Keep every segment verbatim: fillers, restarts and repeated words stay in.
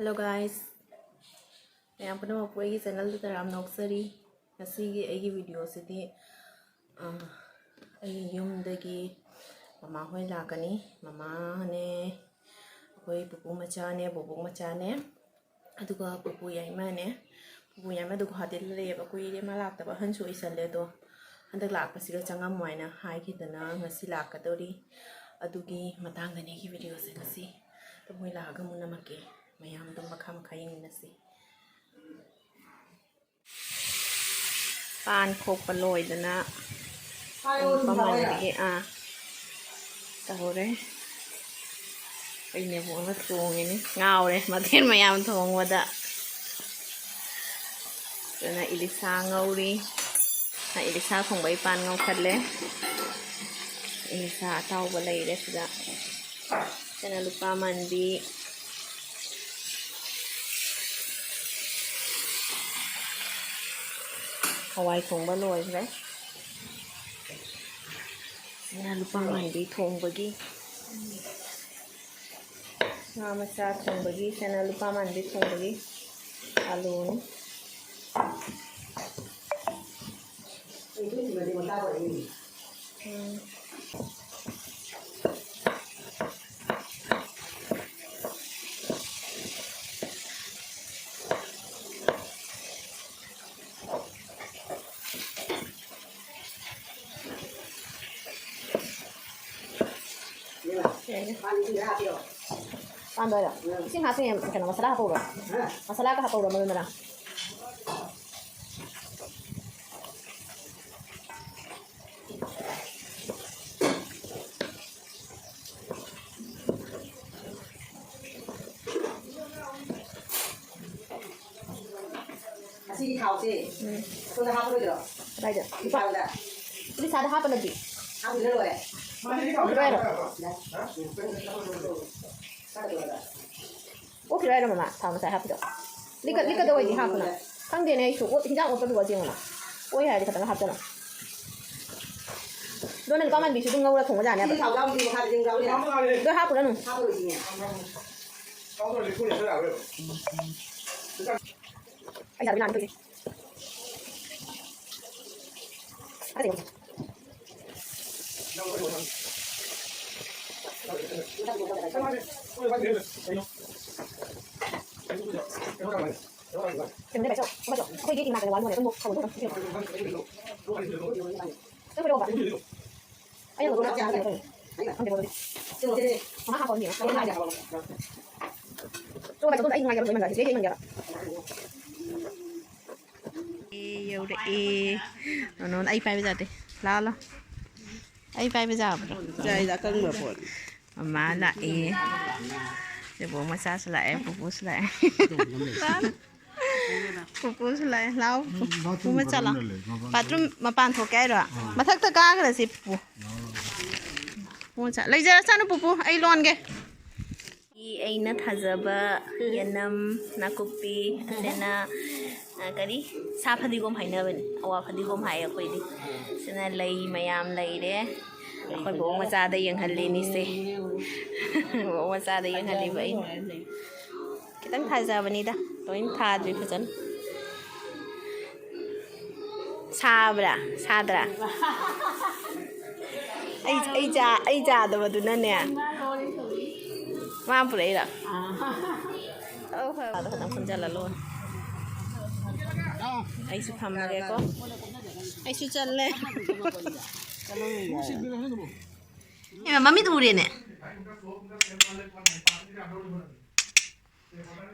Hello guys, ꯃꯌꯥꯝ ꯄꯨꯝꯅꯃꯛꯄꯨ ꯑꯩꯒꯤ ꯆꯦꯅꯦꯜꯗꯨꯗ ꯌꯥꯝ ꯅꯣꯛꯆꯔꯤ꯫ ꯉꯁꯤꯒꯤ ꯑꯩꯒꯤ ꯚꯤꯗꯤꯑꯣꯁꯤꯗꯤ, ꯑ, ꯑꯩ ꯌꯨꯝꯗꯒꯤ ꯃꯃꯥ ꯍꯣꯏ ꯂꯥꯛꯀꯅꯤ꯫ ꯃꯃꯥꯅꯦ, ꯑꯩꯈꯣꯏ ꯄꯨꯄꯨ ꯃꯆꯥꯅꯦ, ꯕꯣꯕꯣꯛ ꯃꯆꯥꯅꯦ, ꯑꯗꯨꯒ ꯄꯨꯄꯨ ꯌꯥꯏꯃꯅꯦ꯫ ꯄꯨꯄꯨ ꯌꯥꯏꯃꯗꯨ ꯒꯨꯍꯥꯇꯤꯗ ꯂꯩꯌꯦꯕ, ꯀꯨꯏꯔꯦ ꯃꯥ ꯂꯥꯛꯇꯕ, ꯑꯍꯟꯁꯨ ꯑꯣꯏꯁꯜꯂꯦ꯫ ꯑꯗꯣ ꯍꯟꯗꯛ ꯂꯥꯛꯄꯁꯤꯒ ꯆꯪꯉꯝꯃꯣ ꯍꯥꯏꯅ ꯍꯥꯏꯈꯤꯗꯅ ꯉꯁꯤ ꯂꯥꯛꯀꯗꯧꯔꯤ꯫ ꯑꯗꯨꯒꯤ ꯃꯇꯥꯡꯗꯅꯦ ꯑꯩꯒꯤ ꯚꯤꯗꯤꯑꯣꯁꯦ ꯉꯁꯤ꯫ ꯑꯗꯣ ꯃꯣꯏ ꯂꯥꯛꯑꯒ ꯑꯃꯨꯛ ꯅꯝꯃꯛꯀꯦ꯫ ꯃꯌꯥꯝꯗꯣ ꯃꯈꯥ ꯃꯈꯥ ꯌꯦꯡꯃꯤꯟꯅꯁꯤ꯫ ꯄꯥꯟ ꯈꯣꯛꯄ ꯂꯣꯏꯗꯅ ꯄꯥꯟ ꯄꯥꯟꯕꯒꯤ, ꯑꯥ, ꯇꯧꯔꯦ꯫ ꯑꯩ ꯅꯦꯕꯣꯛꯅ ꯊꯣꯡꯉꯤꯅꯤ꯫ ꯉꯥꯎꯔꯦ ꯃꯊꯦꯜ ꯃꯌꯥꯝ ꯊꯣꯡꯕꯗ꯫ ꯑꯗꯨꯅ ꯏꯂꯤꯁꯥ ꯉꯧꯔꯤ꯫ ꯑ, ꯏꯂꯤꯁꯥ ꯊꯣꯡꯕꯩ ꯄꯥꯟ ꯉꯧꯈꯠꯂꯦ꯫ ꯏꯂꯤꯁꯥ ꯑꯇꯥꯎꯕ ꯂꯩꯔꯦ ꯁꯤꯗ꯫ ꯁꯤꯅ ꯂꯨꯄꯥ ꯃꯥꯟꯕꯤ꯫ ꯍꯋꯥꯏ ꯊꯣꯡꯕ ꯂꯣꯏꯈ꯭ꯔꯦ꯫ ꯁꯤꯅ ꯂꯨꯄꯥ ꯃꯥꯟꯕꯤ ꯊꯣꯡꯕꯒꯤ꯫ ꯉꯥ ꯃꯆꯥ ꯊꯣꯡꯕꯒꯤ, ꯁꯤꯅ ꯂꯨꯄꯥ ꯃꯥꯟꯕꯤ ꯊꯣꯡꯕꯒꯤ ꯑꯂꯨꯅꯤ꯫ ꯎꯝ꯫ ꯌꯥꯏꯅꯦ꯫ ꯄꯥꯟꯗꯣꯏꯔꯣ? ꯏꯁꯤꯡ ꯍꯥꯞꯄꯤ, ꯀꯩꯅꯣ, ꯃꯁꯥꯂꯥ ꯍꯥꯞꯄꯧꯔꯣ? ꯃꯁꯥꯂꯥꯒ ꯍꯥꯞꯄꯧꯔꯣ, ꯃꯔꯨ ꯃꯔꯥꯡ? ꯑꯁꯤꯒꯤ ꯊꯥꯎꯁꯦ ꯎꯝ꯫ ꯑꯩꯈꯣꯏꯗ ꯍꯥꯞꯄꯔꯣꯏꯗ꯭ꯔꯣ? ꯀꯗꯥꯏꯗ? ꯊꯥꯎꯗ꯫ ꯎꯔꯤꯁꯥꯗ ꯍꯥꯞꯄꯅꯗꯤ꯫ ꯍꯥꯞꯄꯤꯔ ꯂꯣꯏꯔꯦ꯫ ꯂꯣꯏꯔꯦ꯫ ꯁꯤꯗ꯫ ꯁꯥꯒꯠꯇꯣꯔꯦꯕ꯫ ꯑꯣꯛꯈꯤꯔꯣꯏ ꯍꯥꯏꯔꯣ ꯃꯃꯥ? ꯊꯥꯎ ꯉꯁꯥꯏ ꯍꯥꯞꯄꯤꯗꯣ꯫ ꯂꯤꯛꯀ-, ꯂꯤꯛꯀꯗꯧ ꯑꯣꯏꯗꯤ ꯍꯥꯞꯄꯨꯅ꯫ ꯈꯪꯗꯦꯅꯦ ꯑꯩꯁꯨ꯫ ꯑꯣꯠ-, ꯍꯤꯟꯖꯥꯡ ꯑꯣꯠꯄꯗꯨꯒ ꯌꯦꯡꯉꯨꯅ꯫ ꯑꯣꯏ ꯍꯥꯏꯔꯗꯤ ꯈꯇꯪ ꯍꯥꯞꯆꯜꯂꯣ꯫ ꯑꯗꯣ ꯅꯪ ꯂꯨꯄꯥ ꯃꯥꯟꯕꯤꯁꯨ ꯑꯗꯨꯝ ꯉꯧꯔ ꯊꯣꯡꯕ ꯌꯥꯅꯦꯕ꯫ ꯁꯤꯒꯤ ꯊꯥꯎ ꯌꯥꯎꯗ꯭ꯔꯤꯕ ꯃꯈꯥꯗ ꯑꯗꯨꯝ ꯌꯥꯎꯔꯤ꯫ ꯂꯣꯏ ꯍꯥꯞꯄꯨꯔꯅꯨ꯫ ꯍꯥꯞꯄꯔꯣꯏꯁꯤꯅꯦ꯫ ꯑꯩ ꯆꯥꯗꯕꯤ ꯂꯥꯛꯑꯅꯤ ꯇꯧꯁꯦ꯫ ꯀꯩꯅꯣꯅꯦ ꯚꯥꯏ, ꯁꯣ, ꯑꯃ ꯁꯣ, ꯑꯩꯈꯣꯏꯒꯤ ꯏꯃꯥꯟꯅꯕ ꯋꯥ ꯂꯣꯟꯅꯦ, ꯑꯗꯨꯝ ꯍꯧꯕꯗꯣ ꯑꯗꯨꯝ ꯅꯪ ꯀꯩꯗꯧꯕ? ꯑꯩ ꯍꯧꯕꯗꯣ ꯈꯪꯗꯦ꯫ ꯃꯉꯥ ꯍꯥꯞꯄ ꯑꯃ ꯌꯦꯡꯉꯣ꯫ ꯁꯣ, ꯚꯥꯏ, ꯁꯣ, ꯑꯩ ꯅꯨꯡꯉꯥꯏꯖꯕ ꯂꯣꯏꯃꯟꯕ, ꯆꯤꯆꯦ ꯌꯦꯡꯃꯟꯒꯦꯕ꯫ ꯑꯦ, ꯌꯧꯔꯛꯑꯦ꯫ ꯅꯣꯅꯣꯅ ꯑꯩ ꯄꯥꯏꯕ ꯌꯥꯗꯦ꯫ ꯂꯥꯛꯑꯣ, ꯂꯥꯛꯑꯣ꯫ ꯑꯩ ꯄꯥꯏꯕ ꯌꯥꯕ꯭ꯔꯣ? ꯌꯥꯏꯗ, ꯑꯀꯪꯕ ꯄꯣꯠꯅꯤ꯫ ꯃꯃꯥ ꯂꯥꯛꯑꯦ꯫ ꯏꯕꯣꯛ ꯃꯆꯥꯁꯨ ꯂꯥꯛꯑꯦ, ꯄꯨꯄꯨꯁꯨ ꯂꯥꯛꯑꯦ꯫ ꯄꯨꯄꯨꯁꯨ ꯂꯥꯛꯑꯦ꯫ ꯂꯥꯛꯑꯣ, ꯄꯨꯄꯨ ꯃꯆꯥ ꯂꯥꯛꯑꯣ꯫ ꯕꯥꯊꯔꯨꯝ ꯃꯄꯥꯟ ꯊꯣꯛꯀꯦ ꯍꯥꯏꯔꯣ? ꯃꯊꯛꯇ ꯀꯥꯈ꯭ꯔꯁꯤ, ꯄꯨꯄꯨ꯫ ꯄꯨꯄꯨ ꯃꯆꯥ꯫ ꯂꯩꯖꯔꯁꯅꯨ, ꯄꯨꯄꯨ꯫ ꯑꯩ ꯂꯣꯟꯒꯦ꯫ ꯑꯩꯅ ꯊꯥꯖꯕ ꯌꯦꯅꯝ, ꯅꯥꯀꯨꯞꯄꯤ, ꯑꯁꯤꯅ, ꯑ, ꯀꯔꯤ? ꯁꯥ ꯐꯗꯤꯒꯣꯝ ꯍꯥꯏꯅꯕꯅꯤ꯫ ꯑꯋꯥ ꯐꯗꯤꯒꯣꯝ ꯍꯥꯏ ꯑꯩꯈꯣꯏꯗꯤ꯫ ꯁꯤꯅ ꯂꯩ ꯃꯌꯥꯝ ꯂꯩꯔꯦ꯫ ꯑꯩꯈꯣꯏ ꯕꯣꯛ ꯃꯆꯥꯗ ꯌꯦꯡꯍꯜꯂꯤꯅꯤꯁꯦ꯫ ꯕꯣꯛ ꯃꯆꯥꯗ ꯌꯦꯡꯍꯜꯂꯤꯕ ꯑꯩꯅ꯫ ꯈꯤꯇꯪ ꯊꯥꯖꯕꯅꯤꯗ, ꯂꯣꯏ ꯊꯥꯗ꯭ꯔꯤ ꯐꯖꯅ꯫ ꯁꯥꯕ꯭ꯔꯥ? ꯁꯥꯗ꯭ꯔꯥ? ꯑꯩ, ꯑꯩ ꯆꯥ-, ꯑꯩ ꯆꯥꯗꯕꯗꯨꯅꯅꯦ꯫ ꯃꯥ ꯄꯨꯔꯛꯏꯔꯣ? ꯑꯧ, ꯍꯣꯏ, ꯑꯗꯣ ꯈꯇꯪ ꯄꯨꯟꯁꯤꯜꯂ ꯂꯣꯏꯔꯦ꯫ ꯑꯩꯁꯨ ꯊꯝꯃꯒꯦꯀꯣ꯫ ꯑꯩꯁꯨ ꯆꯠꯂꯦ꯫ ꯏꯃꯥ, ꯃꯃꯤꯠ ꯎꯔꯦꯅꯦ꯫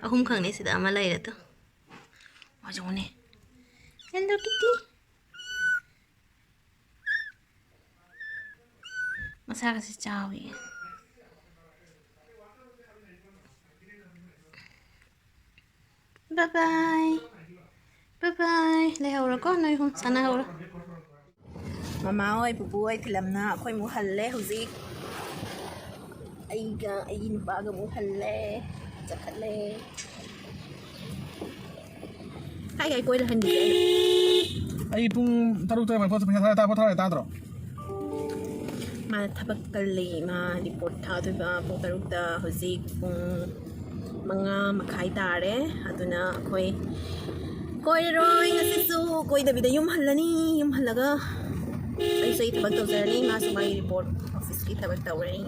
ꯑꯍꯨꯝ ꯈꯛꯅꯦ ꯁꯤꯗ ꯑꯃ ꯂꯩꯔꯦ ꯇꯨ꯫ ꯃꯥꯁꯦ ꯎꯅꯦ꯫ Hello Kitty꯫ ꯃꯁꯥꯒꯁꯦ ꯆꯥꯎꯏ꯫ Bye bye꯫ Bye bye꯫ ꯂꯩꯍꯧꯔꯣꯀꯣ ꯅꯣꯏ ꯑꯍꯨꯝ ꯁꯥꯟꯅꯍꯧꯔꯣ꯫ ꯃꯃꯥ ꯍꯣꯏ, ꯄꯨꯄꯨ ꯍꯣꯏ ꯐꯤꯂꯝꯅ ꯑꯩꯈꯣꯏ ꯑꯃꯨꯛ ꯍꯜꯂꯦ ꯍꯧꯖꯤꯛ꯫ ꯑꯩꯒ ꯑꯩꯒꯤ ꯅꯨꯄꯥꯒ ꯑꯃꯨꯛ ꯍꯜꯂꯦ꯫ ꯆꯠꯈꯠꯂꯦ꯫ ꯀꯥꯏ ꯀꯥꯏ ꯀꯣꯏꯔ ꯍꯟꯈꯤꯒꯦ ꯑꯩꯅ? ꯑꯩ ꯄꯨꯡ ꯇꯔꯨꯛꯇ ꯄꯣꯠ ꯄꯩꯁꯥ ꯊꯥꯔꯛꯑꯦ, ꯄꯣꯠ ꯊꯥꯔꯛꯑꯦ ꯇꯥꯗ꯭ꯔꯣ? ꯃꯥꯅ ꯊꯕꯛ ꯀꯜꯂꯤ꯫ ꯃꯥ ꯔꯤꯄꯣꯔꯠ ꯊꯥꯗꯣꯏꯕ ꯄꯨꯡ ꯇꯔꯨꯛꯇ꯫ ꯍꯧꯖꯤꯛ ꯄꯨꯡ ꯃꯉꯥ ꯃꯈꯥꯏ ꯇꯥꯔꯦ꯫ ꯑꯗꯨꯅ ꯑꯩꯈꯣꯏ ꯀꯣꯏꯔꯔꯣꯏ ꯉꯁꯤꯁꯨ꯫ ꯀꯣꯏꯗꯕꯤꯗ ꯌꯨꯝ ꯍꯜꯂꯅꯤ꯫ ꯌꯨꯝ ꯍꯜꯂꯒ ꯑꯩꯁꯨ ꯑꯩ ꯊꯕꯛ ꯇꯧꯖꯔꯅꯤ, ꯃꯥꯁꯨ ꯃꯥꯒꯤ ꯔꯤꯄꯣꯔꯠ ꯑꯣꯐꯤꯁꯀꯤ ꯊꯕꯛ ꯇꯧꯔꯅꯤ꯫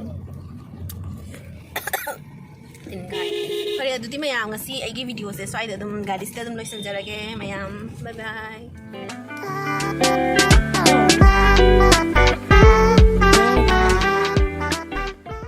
ꯐꯔꯦ, ꯑꯗꯨꯗꯤ ꯃꯌꯥꯝ, ꯉꯁꯤ ꯑꯩꯒꯤ ꯚꯤꯗꯤꯑꯣꯁꯦ ꯁ꯭ꯋꯥꯏꯗ ꯑꯗꯨꯝ, ꯒꯥꯔꯤꯁꯤꯗ ꯑꯗꯨꯝ ꯂꯣꯏꯁꯤꯟꯖꯔꯒꯦ ꯃꯌꯥꯝ꯫ Bye bye꯫